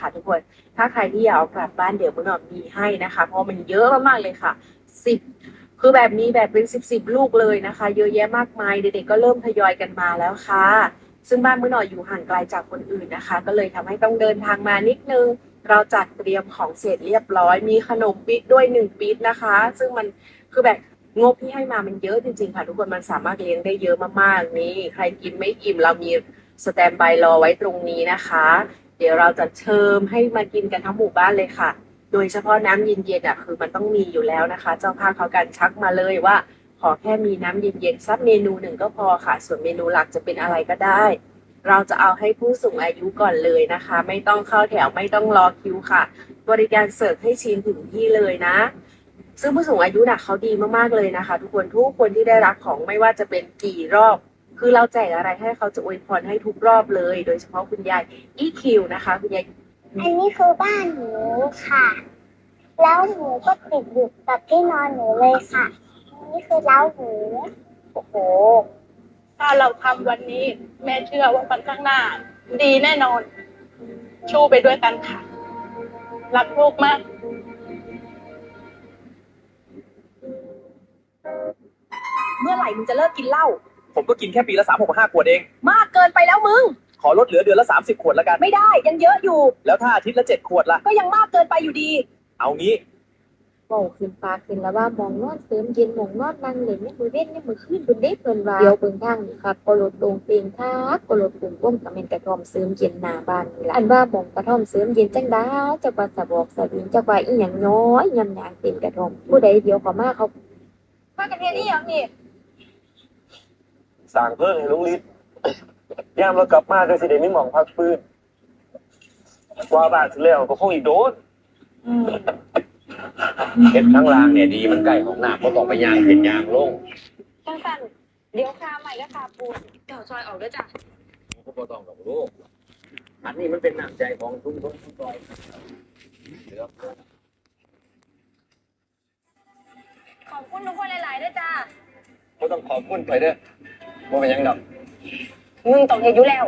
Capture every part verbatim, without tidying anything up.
ค่ะทุกคน ถ้าใครที่อยากเอากลับบ้านเดี๋ยวมื้อหนอมมีให้นะคะ เพราะมันเยอะมากๆเลยค่ะ สิบ คือแบบมีแบบเป็นสิบสิบลูกเลยนะคะ เยอะแยะมากมาย เด็กๆก็เริ่มทยอยกันมาแล้วค่ะ ซึ่งบ้านมื้อหนอมอยู่ห่างไกลจากคนอื่นนะคะ ก็เลยทำให้ต้องเดินทางมานิดนึง เราจัดเตรียมของเสร็จเรียบร้อย มีขนมปิ๊กด้วยหนึ่งปิ๊กนะคะ ซึ่งมันคือแบบงบที่ให้มามันเยอะจริงๆค่ะทุกคน มันสามารถเลี้ยงได้เยอะมากๆ นี่ใครกินไม่อิ่มเรามีสแตนบายรอไว้ตรงนี้นะคะ เดี๋ยวเราจะเชิญให้มากินกันทั้งหมู่บ้านเลยค่ะ โดยเฉพาะน้ำเย็นๆอ่ะคือมันต้องมีอยู่แล้วนะคะ เจ้าภาพเขากันชักมาเลยว่า ขอแค่มีน้ำเย็นๆสักเมนูหนึ่งก็พอค่ะ ส่วนเมนูหลักจะเป็นอะไรก็ได้ เราจะเอาให้ผู้สูงอายุก่อนเลยนะคะ ไม่ต้องเข้าแถวไม่ต้องรอคิวค่ะ บริการเสิร์ฟให้ชิมถึงที่เลยนะ ซึ่งผู้สูงอายุน่ะเขาดีมากๆเลยนะคะ ทุกคนทุกคนที่ได้รับของไม่ว่าจะเป็นกี่รอบ คือเราแจกอะไรให้เขาจะอวยพรให้ทุกรอบเลย โดยเฉพาะคุณยายอีคิวนะคะคุณยาย อันนี้คือบ้านหนูค่ะ แล้วหนูก็ติดอยู่กับที่นอนหนูเลยค่ะ อันนี้คือเล้าหมู โอ้โห ถ้าเราทำวันนี้ แม่เชื่อว่าวันข้างหน้า ดีแน่นอน สู้ไปด้วยกันค่ะ รักลูกมาก เมื่อไหร่มึงจะเลิกกินเหล้า ผมก็กินแค่ปีละสามหกห้าขวดเอง มากเกินไปแล้วมึง ขอลดเหลือเดือนละสามสิบขวดละกัน ไม่ได้ ยังเยอะอยู่ แล้วถ้าอาทิตย์ละเจ็ดขวดล่ะ ก็ยังมากเกินไปอยู่ดี เอางี้ เว้าขึ้นปากขึ้นละว่าหม่องนอนเสริมเย็น หม่องนอนนั่งเล่นยามมื้อเว็นยามมื้อคืนพุ้นเด้ เพิ่นว่า เดี๋ยวเบิ่งทางนี่คัก ก็รถโต่งเต่งคัก ก็รถกลุ่มกลมก็แม่นกระท่อมเสริมเย็นหน้าบ้านนี่ล่ะ อันว่าหม่องกระท่อมเสริมเย็นจั่งใด จักว่าสะบอกสะบิง จักว่าอีหยังน้อย ยามย่างเต็มกระท่อม ผู้ใดเดี๋ยวเข้ามาเขา พากันเฮ็ดอีหยังนี่ สร้างเพิ่นให้ลุงฤทธิ์ ยามเรากลับมาจั่งสิได้มีหม่องพักฟื้น กว่าบ้านสิแล้วก็คงอีกโดน อืม เฮ็ดข้างล่างเนี่ยดี มันใกล้ห้องน้ำ บ่ต้องไปย่างขึ้นย่างลง จั่งซั้น เดี๋ยวค่าไม้กับค่าปูน เจ้าซอยออกเด้อจ้ะ ก็บ่ต้องดอกลูก อันนี้มันเป็นน้ำใจของชุมชนผู้ซอย ขอบคุณทุกคนหลายๆเด้อจ้า บ่ต้องขอบคุณไผเด้อ บ่เป็นหยังดอก มึงต้องเฮ็ดอยู่แล้ว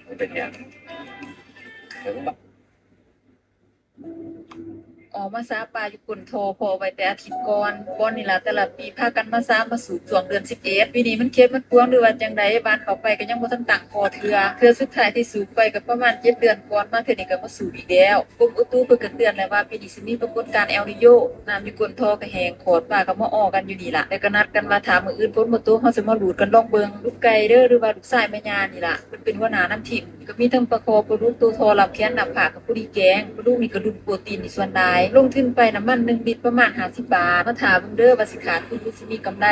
บ่เป็นหยัง เดี๋ยวมึง ออกมาซาปลาอยู่ก้นท่อ พ้อไว้แต่อาทิตย์ก่อน บ่อนนี่ล่ะ แต่ละปีพากันมาซามาสูบช่วงเดือนสิบเอ็ด ปีนี้มันเข็ดมันปวงหรือว่าจั่งใด บ้านเขาไปก็ยังบ่ทันตั้งท่อเทื่อ เทื่อสุดท้ายที่สูบไปก็ประมาณเจ็ดเดือนก่อน มาเทื่อนี้ก็มาสูบอีกแล้ว กรมอุตุเพิ่นก็เตือนแล้วว่าปีนี้สิมีปรากฏการณ์เอลนีโญ น้ำอยู่ก้นท่อก็แห้งขอด ปลาก็มาอ่อกันอยู่นี่ล่ะ แล้วก็นัดกันว่าถ้ามื้ออื่นฝนบ่ตก เฮาสิมาลูดกันลองเบิ่ง ลูกไก่เด้อ หรือว่าลูกชายแม่ย่านี่ล่ะ เพิ่นเป็นหัวหน้านำทีม ก็มีทั้งปลาคอ ปลาดุก ตัวทอ ลำแขน ลำผาก กับผู้ดีแกง ปลาดุกนี่ก็ดุลโปรตีนนี่ส่วนหลาย ลงทุนไปน้ำมันหนึ่งลิตรประมาณห้าสิบบาท มาถ่าเบิ่งเด้อว่าสิขาดทุนหรือสิมีกำไร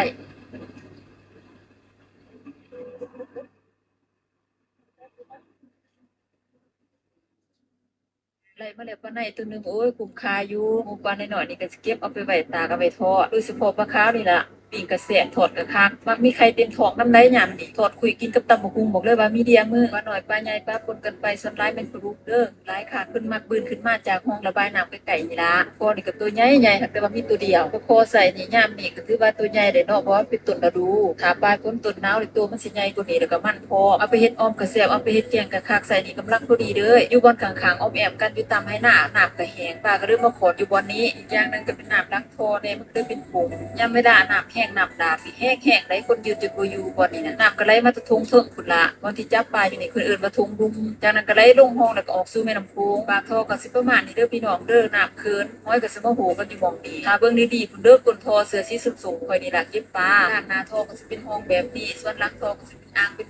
ได้มาแล้วปลาในตัวหนึ่ง โอ้ย คุ้มค่าอยู่ หมู่ปลาน้อยๆนี่ก็สิเก็บเอาไปไว้ตากเอาไว้ทอด โดยเฉพาะปลาขาวนี่ล่ะ ปิ้งกะแซ่บ ทอดกะคัก มักมีไข่เต็มท้องนำใดยามนี้ ทอดคุยกินกับตำบักหุ่ง บอกเลยว่ามีเดียมื้อ ปลาน้อยปลาใหญ่ปะปนกันไป ส่วนหลายแม่นปลาดุกเด้อ หลายคัก เพิ่นมักบืนขึ้นมาจากห้องระบายน้ำใกล้ๆนี่ล่ะ ปลาคอนี่ก็ตัวใหญ่ๆ หากแต่ว่ามีตัวเดียว ปลาคอใส่นี่ยามนี้ก็ถือว่าตัวใหญ่แล้วเนาะ เพราะว่าเป็นต้นฤดู ถ้าปลายฝนต้นหนาวนี่ตัวมันสิใหญ่กว่านี้ แล้วก็มันพร้อม เอาไปเฮ็ดอ่อมกะแซ่บ เอาไปเฮ็ดแกงกะคัก ใส่นี่กำลังพอดีเลย อยู่บ่อนข้างๆ อ้อมแอ้มกัน อยู่ตามไฮ่นา น้ำก็แห้ง ปลาก็เลยมาขอดอยู่บ่อนนี้ อีกอย่างหนึ่งก็เป็นน้ำหลัง ท่อแน่ มันก็เลยเป็นโป่ง ยามเวลาน้ำแห้งน้ำหลากนี่แฮงๆ หลายคนยืนจนบ่อยู่ บ่อนนี้นะ น้ำก็ไหลมาแต่โถงเทิงพุ้นละ บ่อนที่จับปลาอยู่นี่เพิ่นเอิ้นว่าโถงลุม จากนั้นก็ไหลลงห้องแล้วก็ออกสู่แม่น้ำโขง ปากท่อก็สิประมาณนี้เด้อพี่น้องเด้อ น้ำเคิ่น หอยก็สิมาโหกันอยู่หม่องนี้ ถ้าเบิ่งดีๆพุ้นเด้อ ก้นท่อเสื้อสีส้มๆข้อยนี่ล่ะเก็บปลา ด้านหน้าท่อก็สิเป็นห้องแบบนี้ ส่วนหลังท่อก็สิเป็นอ่างเป็น